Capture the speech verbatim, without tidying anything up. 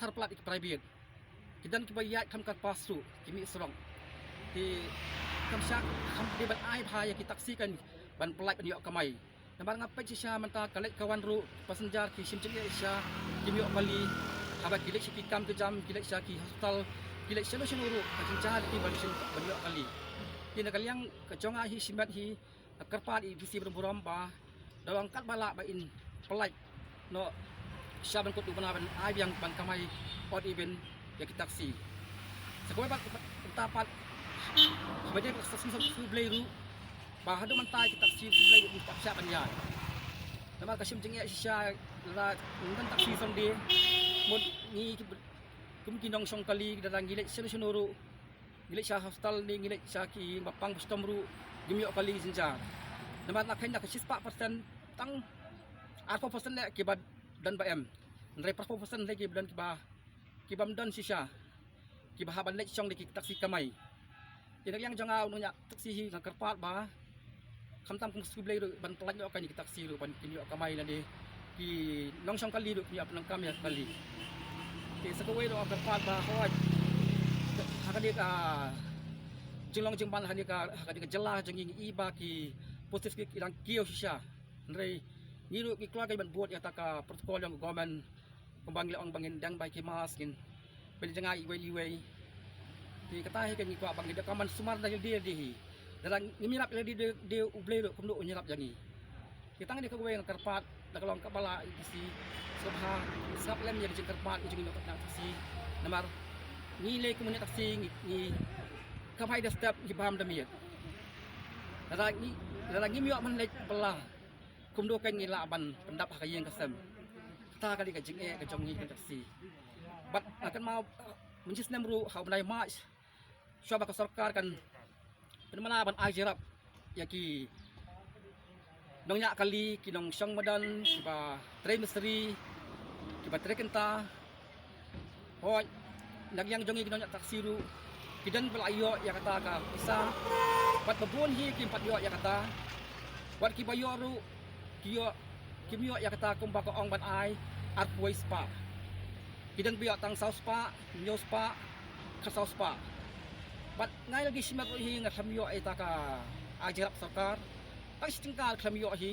thar palat ïa ki private. Ki don kiba ïaid kham kyrpad ruh, ki mih surok. Ki kham shah, kham dei ban ai bha ïa ki taxi kan ban pyllait ban ïoh kamai. Namar nga peit shisha mynta ka leit ka wan ruh, passenger ki shim jingeh shisha, kim ïoh kali. Haba ki leit sha ki kam ki jam, ki leit sha ki hospital, ki leit shano shano ruh, ka jynjar ki ban shim ban ïoh kali. Te na ka liang ka jong nga hi shimet hi, nga kyrpad ïa i DC burom burom ba da long katba lah ba in pyllait noh sha ban kut u bna ban ai biang ban kamai odd even ïa ki taxi. Sa kawei pat, pat, pat, pat, haba dei ka taxi sha u Blei ruh, ba haduh mynta ki taxi sha u Blei ruh pat shah ban ïaid. Namar ka shim jingeh shisha, lada ngim don taxi Sunday, mut ngi ki, kum ki nongshong kali, lada ngi leit shano shano ruh, ngi leit sha hospital ne ngi leit sha ki ba pang ba shitom ruh, ngim ïoh kali, jynjar. Namar na kane ka shispah percent tang arphew percent leh kiba don ba em. Hynrei phraphew percent leh kiba don kiba, kibym don shisha, kiba hap ban leit shong da ki taxi kamai. Te na ka liang jong nga u nongñiah taxi hi nga kyrpad ba khamtam kum sha u Blei ruh ban pyllait noh kane ki taxi ruh ban kin ïoh kamai lane ki nongshong kali ruh kin ïoh pyndonkam ïa kali. Te sa kawei ruh nga kyrpad ba hooid ha kane ka jinglong jingman ha kane ka, ha kane ka jylla jong ngi, ngi i ba ki post office ki dang kiew shisha. Hynrei ngi ruh ngi kloi ban bud ïa kata ka protocol jong ka government. Kumba ngi la ong ba ngin dang bai ki mask, ngin pynjngai iwei iwei. Te kata hi ka ngi kwah ba ngi da ka man sumar da lade lade hi. Da ngim ïarap lade lade, U Blei ruh kumno un ïarap ïa ngi. Te tang kane kawei nga kyrpad da ka long kaba lah ïa ki taxi. Sngewbha sngap lem ïa ka jingkyrpad ïa jong ngi nongñiah taxi. Namar ngi lei kum nongñiah taxi ngi, ngi kaba hai da step ngi bam da miet. Da ngi, da ngim ïoh ban leit bylla. Kumno kan ngi lah ban pyndap ha ka ïing ka sem. Kata ka dei ka jingeh ka jong ngi ki nongñiah taxi. Bad nga kynmaw mynta snem ruh ha u bnai March, shuwa ba ka sorkar kan pynmynta ban ai jingïarap ïa ki nongñiah kali, ki nongshong madan, kiba trei mistri, kiba trei kynta. Hooid, na ka liang jong ngi ki nongñiah taxi ruh ki don ba la ïoh ïa kata ka pisa. Bad ba bun hi kim pat ïoh ïa kata. Bad kiba ïoh ruh ki ïoh, kim ïoh ïa kata kumba ka ong ban ai arphew spah. Ki don ba ïoh tang saw spah, hynñiew spah, khatsaw spah. Bad nga lagi shimet ruh hi nga khlem ïoh ïa kata ka ai jingïarap sorkar. Tang shi tyngka khlem ïoh hi.